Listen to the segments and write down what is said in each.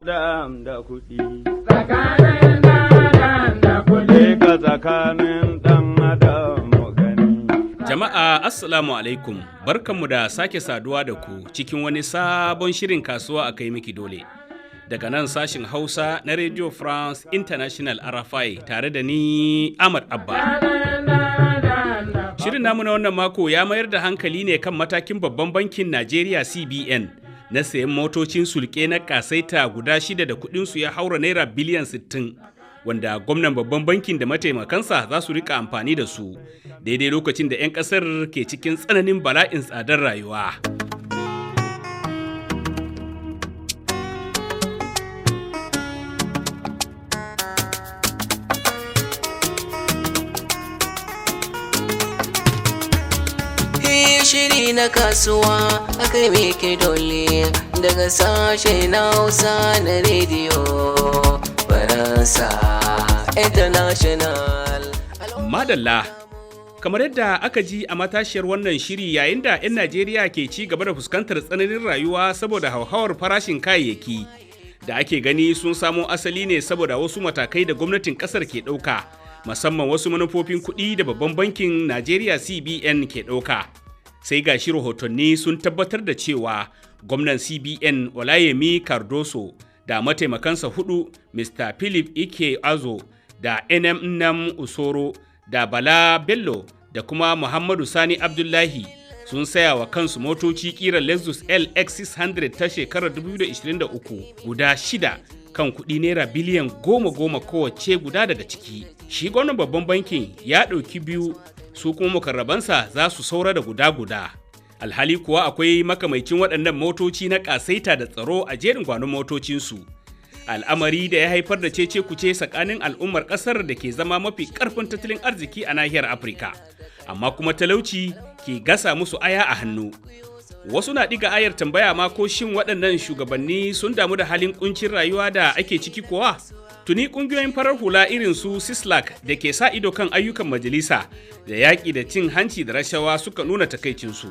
Da kuɗi. Tsakanin da kuɗi. Ka tsakanin ɗan adam gani. Jama'a, Assalamu alaikum, barkanmu da sake saduwa da ku cikin wani sabon shirin Kasuwa A Kai Miki Dole. Daga nan sashin Hausa na Radio France International RFI, tare da ni Ahmad Abba. Shirin namu na wannan mako ya mayar da hankali ne kan matakin babban bankin Najeriya CBN na sayan motocin sulke na kasaita guda shida da kudinsu ya haura naira biliyan 60, wanda gwamnan babban bankin da mataimakansa za su rika amfani da su daidai lokacin da 'yan kasar ke cikin tsananin bala'in tsadar rayuwa. Shiri na Kasuwa Akai Miki Dole, daga sashe na Hausa na Rediyo Faransa International. Madalla, kamar yadda aka ji a matashiyar wannan shiri, yayin da 'yan Najeriya ke ci gaba da fuskantar tsananin rayuwa saboda hauhawar farashin kayayyaki da ake gani sun samo asali ne saboda wasu matakai da gwamnatin kasar ke ɗauka, musamman wasu manufofin kuɗi da babban bankin Najeriya CBN ke ɗauka. Sai ga shi rahotanni sun tabbatar da cewa gwamnan CBN Olayemi Cardoso da mataimakansa hudu, Mr. Philip Ike Azo da Nm Usoro da Bala Bello da kuma Muhammadu Sani Abdullahi, sun saya wa kansu motoci kira Lexus LX 600 ta shekarar 2023 guda shida kan kuɗi naira biliyan goma goma kowace guda daga ciki. Shi gwamnan babban bankin ya ɗauki biyu, su kuma mukarrabansa za su saura da guda guda. Alhali kuwa akwai makamaicin waɗannan motoci na ƙasaita da tsaro a jerin gwanon motocinsu. Al'amari da ya haifar da cece kuce tsakanin al'ummar ƙasar da ke zama mafi ƙarfin tattalin arziki a nahiyar Afirka, amma kuma talauci ke gasa musu aya a hannu. Wasu na ɗiga ayar tambaya ma ko shin waɗannan shugabanni sun damu da halin kuncin rayuwa da ake ciki kuwa? Tuni ƙungiyoyin farar hula irin su Sislak da ke sa ido kan ayyukan majalisa da yaƙi da cin hanci da rashawa suka nuna takaicinsu.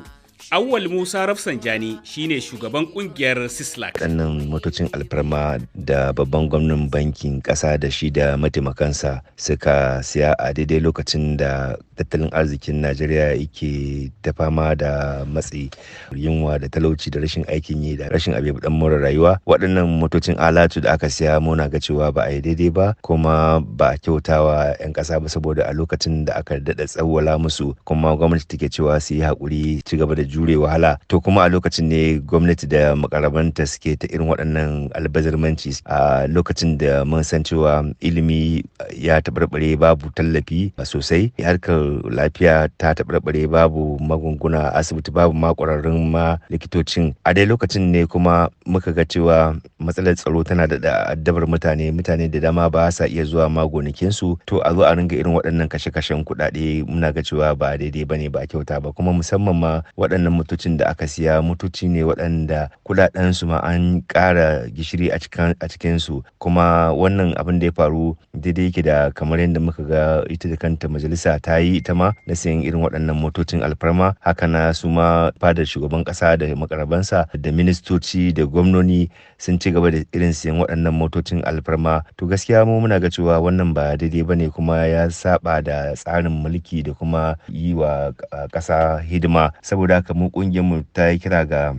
Awwal Musa Rafsanjani shine shugaban kungiyar Sislak. Waɗannan motocin alfarma da babban gwamnan bankin ƙasa da shi da mataimakansa suka siya a daidai lokacin da tattalin arzikin Najeriya yake ta fama da matsi, yunwa da talauci da rashin aikin yi da rashin abin dan more rayuwa. Waɗannan motocin alatu da aka siya, muna ga cewa ba a yi daidai ba kuma ba a kyautawa 'yan ƙasa ba, saboda a lokacin da aka daɗa tsawwala musu kuma gwamnati take cewa su yi haƙuri, ci gaba da jure wahala, to kuma a lokacin ne gwamnati da makarabanta suke ta irin waɗannan albazirmanci, a lokacin da mun san cewa ilimi ya taɓarɓare, babu tallafi sosai, harkar lafiya ta taɓarɓare, babu magunguna a asibiti, babu ma ƙwararrun ma likitocin. A dai lokacin ne kuma muka ga cewa matsalar tsaro tana da addabar mutane, mutane da dama ba sa iya zuwa ma gonakinsu. To a zo a ringa irin waɗannan kashe-kashen kuɗaɗe, muna ga cewa ba daidai ba ne, ba a kyauta ba. Kuma musamman ma waɗannan motocin da aka siya, motoci ne waɗanda kuɗaɗen su ma an ƙara gishiri a cikin su. Kuma wannan abin da ya faru daidai yake da kamar yadda muka ga ita da kanta majalisa ta yi ita ma na sayan irin waɗannan motocin alfarma. Haka na su ma fadar shugaban ƙasa da makarabansa da ministoci da gwamnoni sun ci gaba da irin siyan waɗannan motocin alfarma. To gaskiya mu muna ga cewa wannan ba daidai ba ne, kuma ya saba da tsarin mulki da kuma yi wa ƙasa hidima. Saboda haka mu kungiyar mu ta yi kira ga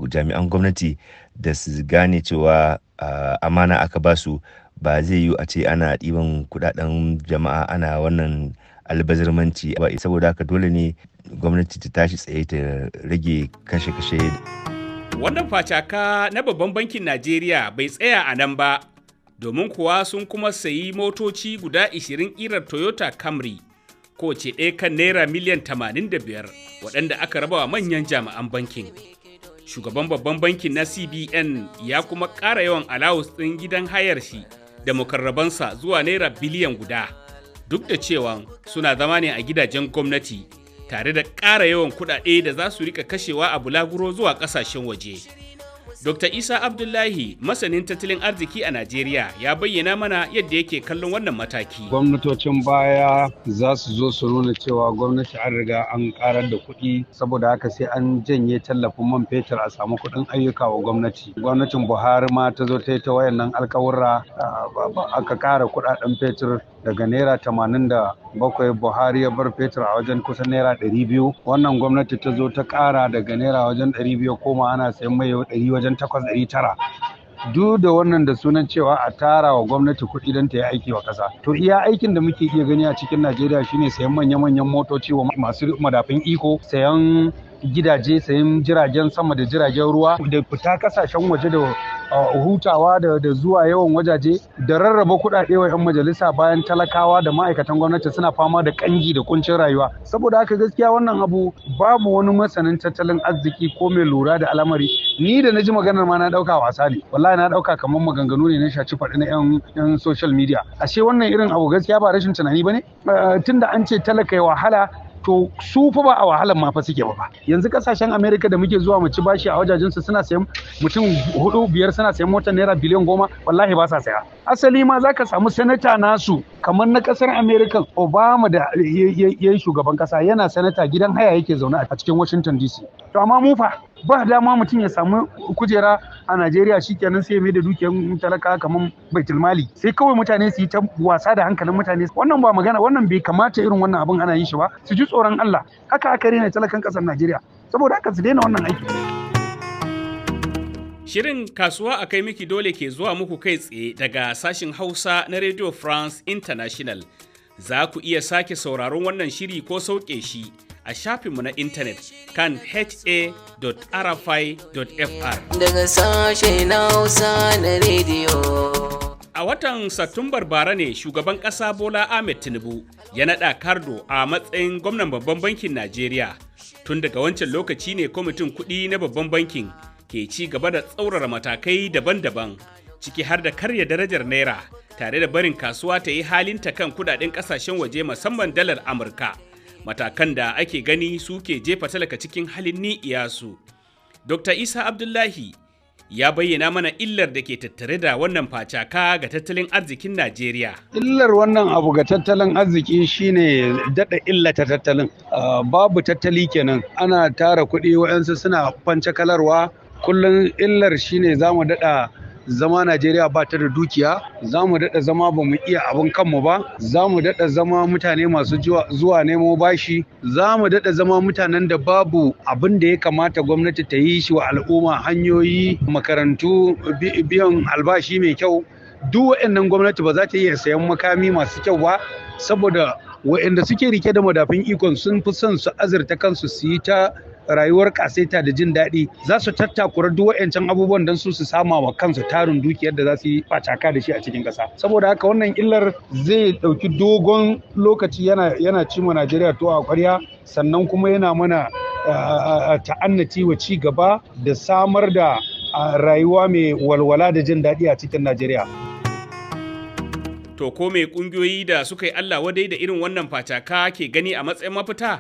jami'an gwamnati da su gane cewa amana aka ba su. Ba zai yiwu a ce ana ɗiban kudaden jama'a ana wannan albazirmanci ba. Saboda haka dole ne gwamnati ta tashi tsaye ta rage kashe-kashe. Wannan facaka na babban bankin Najeriya bai tsaya a nan ba, domin kuwa sun kuma sayi motoci guda 20 ƙirar Toyota Camry, kowace ɗaya kan naira miliyan 85, waɗanda aka raba wa manyan jami'an bankin. Shugaban babban bankin na CBN ya kuma ƙara yawan alawus ɗin gidan hayar shi da mukarrabansa zuwa naira biliyan 1, duk da cewa suna zama ne a gidajen gwamnati, tare da ƙara yawan kuɗaɗe da za su rika kashewa a bulaguro zuwa ƙasashen waje. Dr. Isa Abdullahi, masanin tattalin arziki a Najeriya, ya bayyana mana yadda yake kallon wannan mataki. Gwamnatocin baya za su zo su nuna cewa gwamnati an riga an karar da kuɗi, saboda haka sai an janye tallafin man fetur a samu kuɗin ayyuka wa gwamnati. Gwamnatin Buhari ma ta zo ta yi ta wayannan alkawurra, aka ƙara kuɗaɗen fetur daga naira 87, Buhari ya bar fetur a wajen kusan naira 200. Wannan gwamnati ta zo ta ƙara daga naira wajen 200 koma ana sayan mai 100 wajen 8, 900. Duk da wannan da sunan cewa a tara wa gwamnati kuɗi don ta yi aiki wa ƙasa. To iya aikin da muke iya gani a cikin Najeriya shine sayan manya-manyan motoci wa masu madafun iko, sayan gidaje, sayan jiragen sama da jiragen ruwa, da fita kasashen waje da hutawa da zuwa yawan wajaje, da rarraba kuɗaɗe wa 'yan majalisa bayan talakawa da ma'aikatan gwamnati suna fama da kangi da kuncin rayuwa. Saboda haka gaskiya wannan abu babu wani masanin tattalin arziki ko mai lura da al'amari. Ni da naji maganar ma na ɗauka wasa ne, wallahi na ɗauka kamar maganganu ne na shaci faɗi na 'yan social media. Ashe wannan irin abu gaskiya ba rashin tunani ba ne, tunda an ce talaka ya wahala, to su fa ba a wahalan ma fa suke ba. Yanzu kasashen America da muke zuwa mu ci bashi a wajajen su, suna sayan mutum hudu biyar suna sayan motar naira biliyan 10, wallahi ba sa saya. Asali ma zaka samu sanata nasu kamar na kasar America, Obama da ya yi shugaban kasa yana sanata, gidan haya yake zaune a cikin Washington DC. To amma mu fa ba dama mutum ya samu kujera a Najeriya, shikenan sai ya mai da dukiyar talaka kamar baitul mali, sai kawai mutane su yi ta wasa da hankalin mutane. Wannan ba magana, wannan bai kamata irin wannan abin ana yin shi ba. Su ji tsoron Allah, haka aka rena talakan kasar Najeriya. Saboda haka su daina wannan aiki. Shirin Kasuwa a Kai Miki Dole ke zuwa muku kai tsaye daga sashin Hausa na Radio France International. Za ku iya sake sauraron wannan shiri ko sauke shi a shafinmu na intanet kan ha.rfi.fr. Daga sashe na Hausa na rediyo. A watan Satumbar bara ne shugaban ƙasa Bola Ahmed Tinubu ya naɗa Cardo a matsayin gwamnan babban bankin Najeriya. Tun daga wancan lokaci ne kwamitin kuɗi na babban bankin ke ci gaba da tsaurara matakai daban-daban, ciki har da karya darajar naira tare da barin kasuwa ta yi halinta kan kudaden kasashen waje, musamman dalar Amurka. Matakan da ake gani suke jefa talaka cikin halin ni'iyasu. Dr. Isa Abdullahi ya bayyana mana illar da ke tattare da wannan facaka ga tattalin arzikin Najeriya. Illar wannan abu ga tattalin arziki shine daɗa illata tattalin. Babu tattali kenan. Ana tara kuɗi, waɗansu suna kalarwa. Kullum illar shine za mu daɗa zama Najeriya ba ta da dukiya, za mu daɗa zama ba mu iya abin kanmu ba, za mu daɗa zama mutane masu zuwa nemo bashi, za mu daɗa zama mutanen da babu abin da ya kamata gwamnati ta yi shi wa al'umma: hanyoyi, makarantu, biyan albashi mai kyau. Duk waɗannan gwamnati ba za ta iya sayan makami masu kyau ba, saboda waɗanda suke rike da madafin ikon sun fi son su azurta kansu, su yi ta rayuwar kasaita da jin daɗi. Za su tattakura duk wa'yancan abubuwan don su su sama wa kansu tarin dukiyar da za su yi facaka da shi a cikin ƙasa. Saboda haka wannan illar zai ɗauki dogon lokaci yana cima Najeriya tuwo a ƙwarya, sannan kuma yana mana ta'annati wa ci gaba da samar da rayuwa mai walwala da jin daɗi a cikin Najeriya. To ko mai kungiyoyi da suka yi Allah wadai da irin wannan facaka ke gani a matsayin mafita?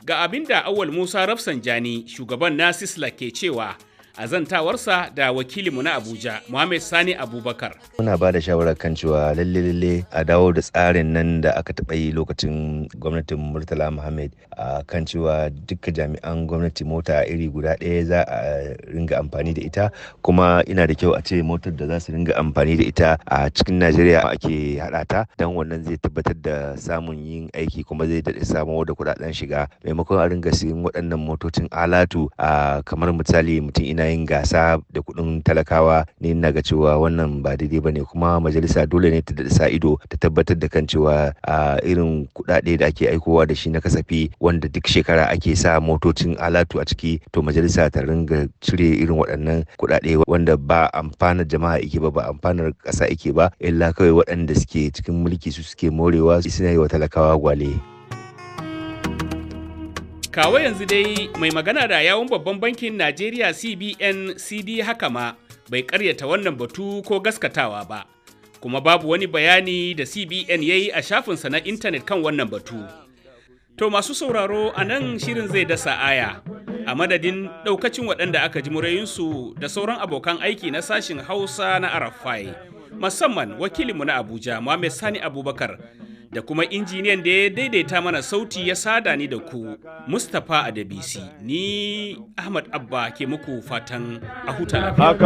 Ga abin da Awal Musa Rafsanjani, shugaban na Sisla, ke cewa a zantawarsa da wakilinmu na Abuja, Muhammad Sani Abubakar. Muna ba da shawarar kan cewa lalle lalle a dawo da tsarin nan da aka taɓa yi lokacin gwamnatin Murtala Muhammad, a kan cewa duka jami'an gwamnati mota iri guda ɗaya za a ringa amfani da ita. Kuma ina da kyau a ce motar da za su ringa amfani da ita a cikin Najeriya ake haɗa ta, don wannan zai tabbatar da samun yin aiki kuma zai daɗe samo da kuɗaɗen shiga, maimakon a ringa siyan waɗannan motocin alatu a kamar misali mutum ina yin gasa da kuɗin talakawa ne. Ina ga cewa wannan ba daidai ba ne, kuma majalisa dole ne ta daɗa sa ido ta tabbatar da kan cewa a irin kuɗaɗe da ake aikowa da shi na kasafi, wanda duk shekara ake sa motocin alatu a ciki, to majalisa ta ringa cire irin waɗannan kuɗaɗe wanda ba amfanar jama'a yake ba, ba amfanar ƙasa yake ba, illa kawai waɗanda suke cikin mulki su suke morewa, suna yi wa talakawa gwale. Kawo yanzu dai mai magana da yawun babban bankin Najeriya CBN, CD Hakama, bai karyata wannan batu ko gaskatawa ba. Kuma babu wani bayani da CBN ya yi a shafinsa na intanet kan wannan batu. To masu sauraro, a nan shirin zai dasa aya. A madadin ɗaukacin waɗanda aka ji muryoyinsu da sauran abokan aiki na sashin Hausa na RFI, musamman wakilinmu na Abuja, Muhammad Sani Abubakar, da kuma injiniyan da ya daidaita mana sauti ya sada ni da ku, Mustapha Adebisi, ni Ahmad Abba ke muku fatan a huta lafiya. Hakan.